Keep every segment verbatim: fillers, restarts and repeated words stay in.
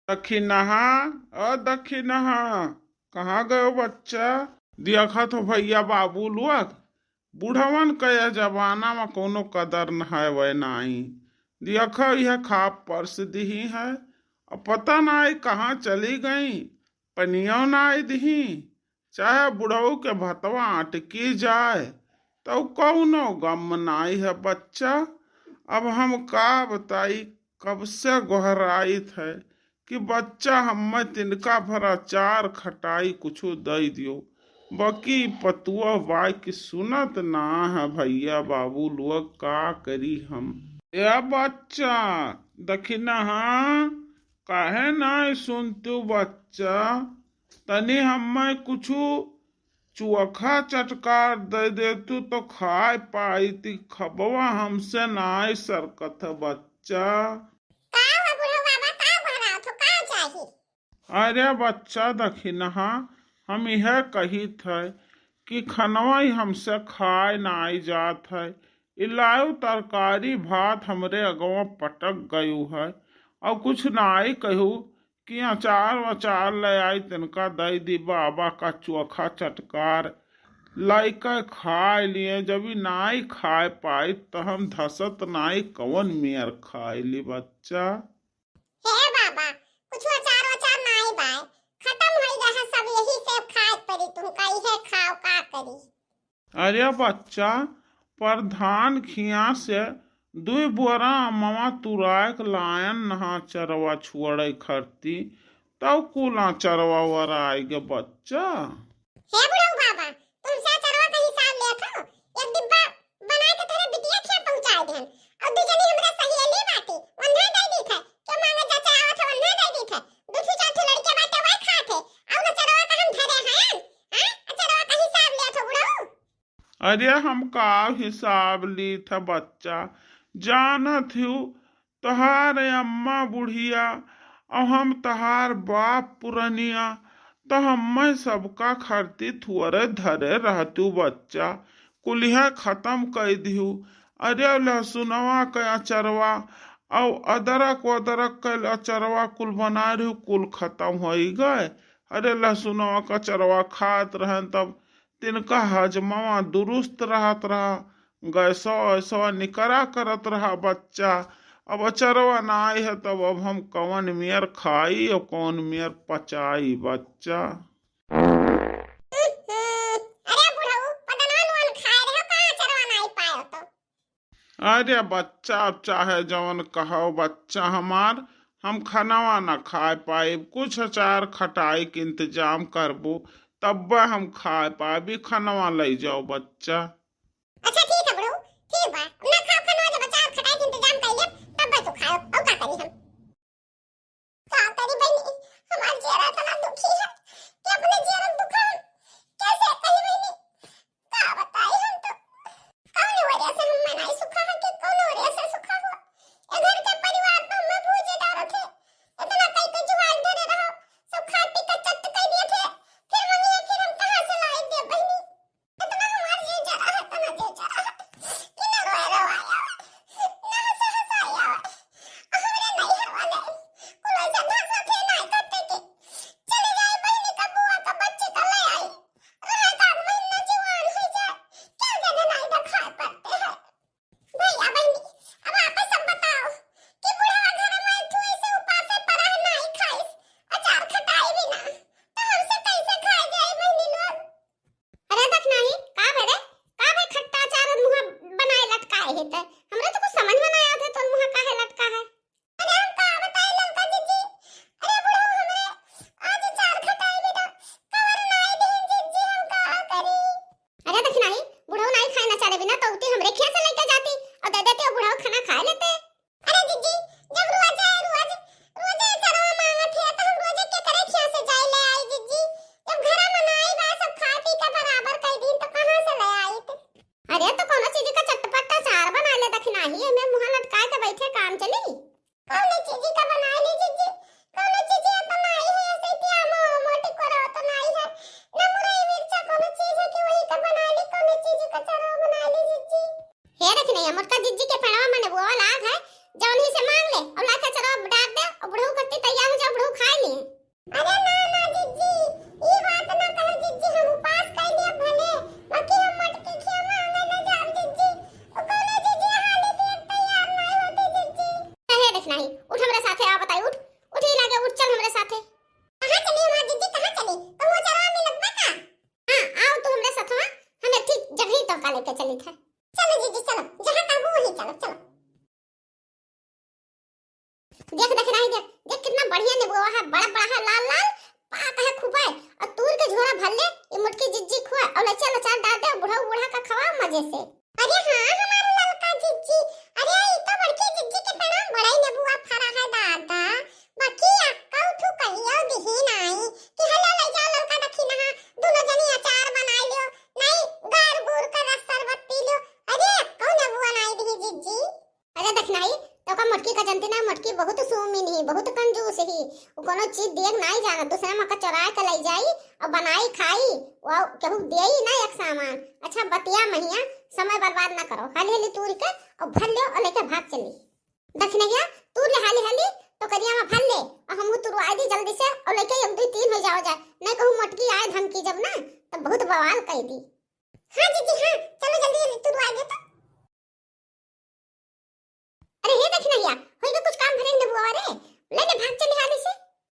दखिनहा, ओ दखिनहा, कहाँ गयो बच्चा? देखत हो भइया बाबू लोग, बुढ़वन क यह जमाना मा कउनो कदर न है वै नाई। देखो यह खाप परस दिही है, अब पता नाई कहाँ चली गई, पनियो नाई दिही। चाहे बुढ़ऊ के भतवा अटकी जाए, तउ कउनो गम नाई है बच्चा। अब हम का बताई, कब से गोहराइत है कि बच्चा हम्मे तिनका भर अचार खटाई कुछु दइ दियो, बकी पतुआ बाई की सुनत ना है भइया बाबू लोग, का करी हम। ए बच्चा, दखिनहा, काहे नाई सुनतू बच्चा? तनी हम्मे कुछु चोखा चटकार दइ देतू तो खाए पाई ती, खबवा हमसे नाई सरकत है बच्चा। का हो बुढ़ऊ बाबा, का गोहरात हो, का चाही? अरे बच्चा दखिनहा, हम यह कहित है कि खनवा ही हमसे खाए नाई जात है। इलायो तरकारी भात हमरे अगवा पटक गयू है, अउर कुछ नाई कहू कि अचार वचार ले आई, तिनका दइ दी बाबा का चोखा चटकार। लइका खाए लिए, जब ई नाई खाए पाई त हम धसत नाई कवन मेर खाए ली बच्चा। हे बाबा, कुछ अचार वचार नाई बाय, खतम होई गए है सब, यही से खाए पड़ी तुमका, इहे खाओ का करी। अरे बच्चा, प्रधान खिया से दुई बोरा अमवा तुराए के लायन नहा चरवा छुअड़े खरती, तब कुल अचरवा वराए गे बच्चा। हे बुढ़ऊ बाबा, तुमसे अचरवा का हिसाब लेत हो, एक डिब्बा बनाए के तोहरे बिटिया खिया पहुँचाए देन, अउर दू जनी हमरा सहेली बाटी, उन्हें दे दीत है, के मांगे चाचा आवत है, उन्हें दे दीत है, दू ठू चार ठू लड़के बाटे, वह खात है, अउर अचरवा का हम धरे हैं, हाँ? अचरवा का हिसाब लेत हो बुढ़ऊ। अरे हम का हिसाब लीत है बच्चा, जानत हिउ तोहार अम्मा बुढ़िया अउर हम तोहार बाप पुरनिया, तो हम्मे सबका खरती थुअरे धरे रहतू बच्चा, कुलिहे खतम कइ दिहू। अरे लहसुनवा के अचरवा अउर अदरक वदरक के अचरवा कुल बनाए रहू, कुल खतम होइ गए। अरे लहसुनवा के अचरवा खात रहन तब तिनका हजमवा दुरुस्त रहत रहा, गैसवा वैसवा निकरा करत रहा बच्चा। अब अचरवा नाई है तब अब हम कवन मेर खाई अउर कवन मेर पचाई बच्चा। अरे बुढ़ऊ, पता ना नून खाए रहो, कहाँ अचरवा नाई पायो तो। अरे बच्चा, अब चाहे जवन कहो बच्चा हमार, हम खनवा ना खाए पाइब, कुछ अचार खटाई के इंतजाम करबो, तब्बे हम खाए पाइब, ई खनवा लइ जाओ बच्चा। अच्छा ठीक है बुढ़ऊ, ठीक बा, ना खाओ खनवा, जब अचार खटाई के इंतजाम कर लेब, तब्बे तो खाओ, और का करी हम। का करी बहिनी, हमार जियरा इतना दुखी है कि अपने जियरा दुख हम कैसे कही बहिनी, का बताई हम तो। कौन वजह से हम मनाई सुखा है कि कौन वजह से सुखा हुआ। ए घर के परिवार तो हमें भूजे डालत है। इतना कई के जुआर धरे रहो, सब खा पी के चट कई दिए थे। फिर मम्मी फिर हम कहाँ से लाई दे बहिनी? इतना हमार जी जरा है, इतना जी जरा है कि ना रोए रोवाया आवे, ना हंसे हंसाया आवे। हमरे नहीं अरे ना ना जिज्जी, ई बात ना कहो जिज्जी, हम उपास कइ लेब भले, बाकी हम मोटकी खिया मांगे ना जाब जिज्जी। ओ कौनो जिज्जी हाली देख तैयार नाई होती जिज्जी। अरे देख नाही, उठ हमरे साथे, आ बताई, उठ, उठ ही लागे, उठ, चल हमरे साथे। कहाँ चली हमार जिज्जी, कहाँ चली? कहूँ अचारवा मिलत बा का? हाँ, आओ तू हमरे साथवा, हम एक ठीक जगह तोहका लेके चली थे। चलो जिज्जी, चलो, जहाँ कहबू वहीं चलो, चलो। देख, देख नाही, देख, देख कितना बढ़िया नेबुआ है, बड़ा बड़ा है, लाल लाल, पाक है खूबे, और तूर के झोरा भर ले, ये मोटकी जिज्जी खुआ, और लच्चा लचार डाल दे, बुढ़ऊ बूढ़ा का खवा मजे से। अरे हाँ, हमार ललका जिज्जी, अरे ई तो बड़की जिज्जी के पेड़वा में बड़ा ही नेबुआ फरा है दादा, बाकी अक्का उठू कहियो दिही नाई, कि हलो ले जाओ ललका दखिनहा, दुनो जनी अचार बनाई लियो, नाई गार गुर का रस शरबत पी लियो, अरे अक्का नेबुआ नाई दिही जिज्जी। अरे दखिनही, तोका मोटकी का जनती ना, मोटकी बहुत सूमिन ही, बहुत कंजूस ही। उ कोनो चीज दिए के नाई जानत, दूसरे मा का चोराए के लई जाई और बनाई खाई, वो केहू देई ना एक सामान। अच्छा बतिया महिया, समय बर्बाद ना करो, हाली हाली तूरी के और भर लियो और लेके भाग चली। दखिनहिया, तूर ले हाली हाली, टोकरिया मा भर ले और हमहू तुरवाई दी जल्दी से और लेके एक दो तीन हो जाओ जाए, नहीं कहूँ मोटकी आए धमकी जब ना, तब बहुत बवाल कई दी। हाँ जिज्जी हाँ, चलो जल्दी जल्दी तुरवाई दे तो। अरे हे दखिनहिया, होई के कुछ काम भरे नेबुआ रे, ले ले भाग चली हाली से।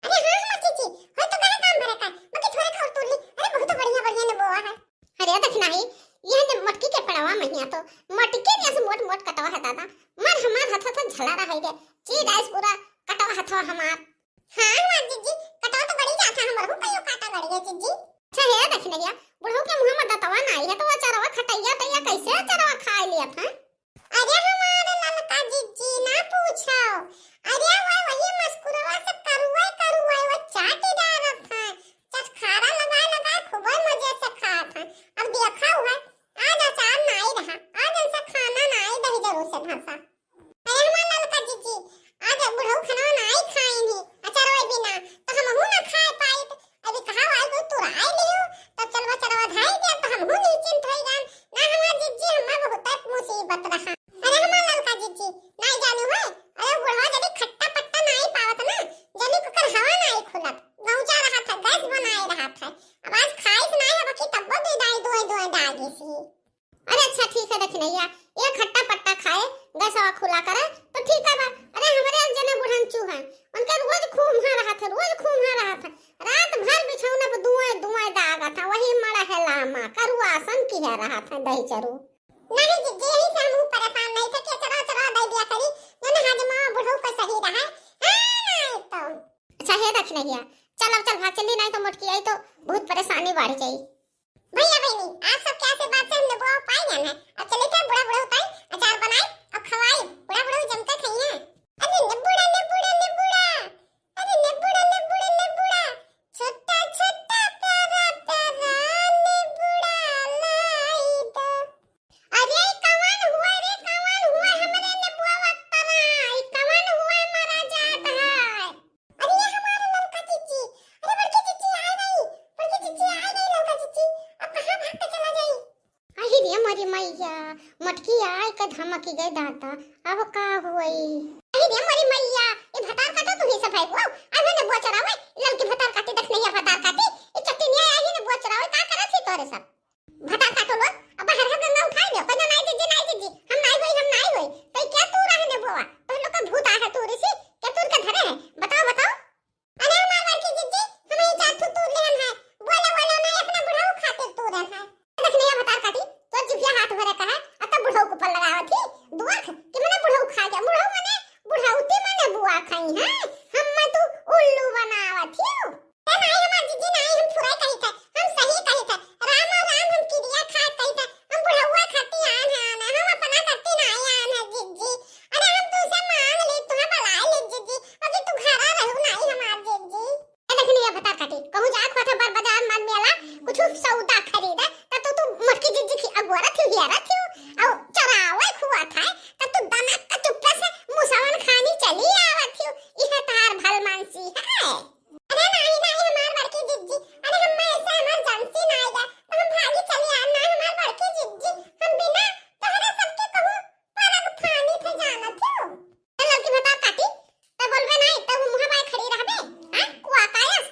अरे हाँ हमार जिज्जी, होई तो गए काम भरे का, बाकी थोड़े का और तूर ली। अरे बहुत बढ़िया बढ़िया नेबुआ है। अरे दखिनही, यह ने मोटकी के पेड़वा महिया तो, मोटकी ने ऐसे मोट मोट कटवा है दादा, मर हमार हाथ हाथ झला रहा है रे, चीज आइस पूरा कटवा हथवा हमार। हाँ हमार जिज्जी, कटवा तो बड़ी जात है, हमरहू कहियो काटा गड़िया जिज्जी। अच्छा हे दखिनहिया, बुढ़ऊ के मुँह मा दतवा नाई है तो वो अचारवा खटैया तैया कैसे अचारवा खाए लियत है? अरे हमार ललका जिज्जी ना पूछो, अरे वो वही मस्कुरवा से करुए करुए वो चाटी डारत है, चटखारा लगाए लगाए खूबे मजे से खात है। अब देखा हुआ, आज अचार नाई रहा, आज ऐसा खाना नाई दही जरूर से धसा। अरे हमार ललका जिज्जी, आज बुढ़ऊ खाना नाई खाइन ही, अचारवा बिना, तो हमहू ना खाए पाइत। अभी कहा वाल को तुराई लियो, तब चलवा चरवा धाई दे, तो हमहू निश्चिंत होई जान। ना हमार जिज्जी, हमार बहुत मुसीबत रहा। अरे हमार ललका जिज्जी, नाई जानी होए, अरे बुढ़वा जदी खट्टा पट्टा नाई पावत ना, जदी ओकर हवा नाई खुलत, गौचा रहा था, गैस बनाए रहा था। अब आज खाइस नाई है, बाकी तब्बो दे दाई, दोए दोए दागी सी। अरे अच्छा ठीक है दखिनहिया, ये खट्टा पट्टा खाए, गैसवा खुला करे, तो ठीक है बा। अरे हमरे एक जने बुढ़ंचू हैं, उनके रोज खूब हाँ रहा था, रोज खूब हाँ रहा था, रात भर बिछौना पे दुआए दुआए दागा था, वही मड़ा है लामा, करुआसन की है रहा था, दही चरू। नहीं जिज्जी, यही से हम परेशान नहीं थे कि चरा चरा दे दिया करी, जन हाजमा बुढ़ऊ पे सही रहा है, हाँ, नहीं तो। अच्छा हे दखिनहिया, चल अब चल भाग चली, नहीं तो मोटकी आई तो बहुत परेशानी बढ़ जाई। भैया बहिनी, आप सबके आशीर्वाद से हम नेबुआ पाई जान है। अब चले थे बूढ़ा बूढ़ा उताई, अचार बनाई और खवाई। बूढ़ा बूढ़ा जमते खाइए। अरे नेबुड़ा, नेबुड़ा, नेबुड़ा। अरे नेबुड़ा, नेबुड़ा, नेबुड़ा। छोटा, छोटा, प्यारा, प्यारा नेबुड़ा लाई दो। अरे कवन हुआ रे, कवन हुआ हमरे नेबुआ वत्तरा? ई कवन हुआ मारा जात है? अरे ये हमारे ललका जिज्जी, अरे बड़की जिज्जी आए नहीं, बड़की जिज्जी आए नहीं ललका जिज्जी, अब कहाँ भाग के चला जाई? अही रे मोरी मैया, मोटकी आए के धमकी गए दादा, अब का हुई? अही रे मोरी मैया, ये भतार काटो तू ही सब भाई को, अब ने बुआ चरावे, ललकी भतार काटी, दखिनहिया भतार काटी, ये चट्टी नहीं आई ने बुआ चरावे, का करत ही तोरे सब? भतार काटो लोग, अब बाहर है गंगा उठाई दो, कहना नाई जिज्जी, नाई जिज्जी, हम नाई होई, हम नाई होई। तो क्या तू रहे ने बोआ? तो लोग का भूत आ है तू ऋषि, क्या तू का धरे है? बताओ, बताओ। अरे हमार बड़की जिज्जी, हम ये चार ठो तू लेहन है। बोले, बोले ना अपना बुढ़ऊ खातिर तू रहन है। देख नहीं भतार काटी, तो जिभिया हाथ भरे का है, अत बुढ़ऊ के ऊपर लगावत ही। दुआख, कि मने बुढ़ऊ खा गया, बुढ़ऊ मने बुढ़ऊ ती मने बुआ खाई है। हम मैं तू उल्लू बनावत ही। ए माई, हमार जिज्जी नाई, हम थोड़े कही थे, हम सही कही थे। राम और राम हम किरिया खाए कही थे, हम बुढ़ौआ खाती आन है, आन है, हम अपना करती नाई आन है जिज्जी। अरे हम तुझसे मांग ले, तुम्हें बुलाए ले जिज्जी, अभी तू घरा रहू नाई हमार जिज्जी। ए देखनी ये भतार काटी, कहूँ जा खोटे बर बाजार मार मेला, कुछ सौदा खरीदे, तब तो तू मोटकी जिज्जी की अगोरा थी, हियारा थी, और चरावे खुआ था, तब तू दना का चुप्पे से मुसवन खानी चली आवत थी, इहे तार भलमानसी है। अरे नाई, नाई, हमार बड़की जिज्जी, अरे हम्मा ऐसे emergency ना आइगा, तो हम भागी चली आ, ना हमार बड़की जिज्जी, हम बिना तोहरे सबके कहूँ परग फानी थे जानत हो। ए ललकी भतार काटी, त बोलबे नाई, त वो मुँह बाय खड़ी रहबे, हाँ? कुआ कायस,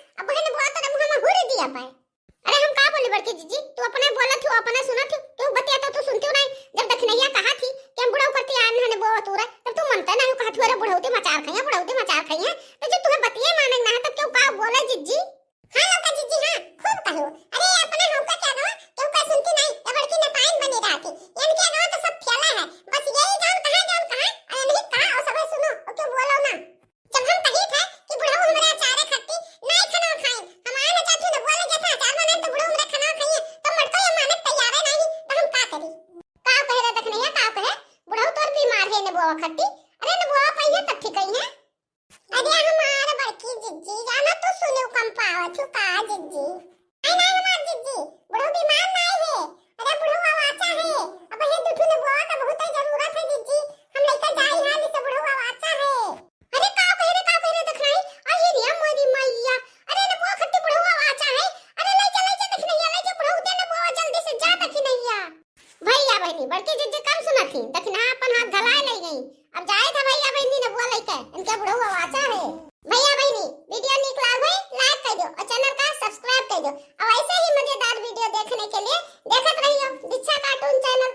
बोला जिज्जी। हाँ लौका जिज्जी, हाँ खूब कहो। अरे अपना हमका क्या गवा, केहू का सुनती नहीं, ये बड़की नपाइन बनी रहती। इनके गवा तो सब फैला है, बस यही जान कहाँ जान कहाँ, अरे नहीं कहाँ और सब सुनो और क्यों बोलो ना। जब हम कही थे कि बुढ़ऊ हमरा अचारे खट्टी नहीं खाना खाई, हम आए ना चाचू ने बोले जे था अचार बनाए तो बुढ़ऊ हमरा खाना खाइए, तो मटको ये मानक तैयार है नहीं, तो हम का करी? का कहे रे दखनैया, का कहे? बुढ़ऊ तोर बीमार है ने बोवा खट्टी, अरे ने बोवा पाइए तब ठीक है। अरे हमार बड़की जिज्जी जाना तो सुने कम पावत हूँ का जिज्जी? नहीं नहीं हमार जिज्जी, बुढ़ऊ बीमार नहीं है। अरे बुढ़ऊ आवाचा है, अब ये दुठू ने बोवा का बहुत ही जरूरत है जिज्जी, हम लेकर जाई हाल से बुढ़ऊ आवाचा है। अरे का कह रे, का कह रे दखनाई? अरे रे मोरी मैया, अरे ने बोवा खट्टी बुढ़ऊ आवाचा है। अरे ले जा ले जा दखनैया, ले जा बुढ़ऊ दे ने बोवा जल्दी से जा दखनैया। भैया बहनी, बड़की जिज्जी कम सुनत ही, दखिना अपन हाथ घलाए ले गई। अब जाए था भैया बहनी ने बोले के, इनके बुढ़ऊ आवाचा है। भैया बहनी, वीडियो नीक लाग होई, like कर दो और चैनल का subscribe कर दो। और ऐसे ही मजेदार वीडियो देखने के लिए देखत रहियो दीक्षा cartoon channel।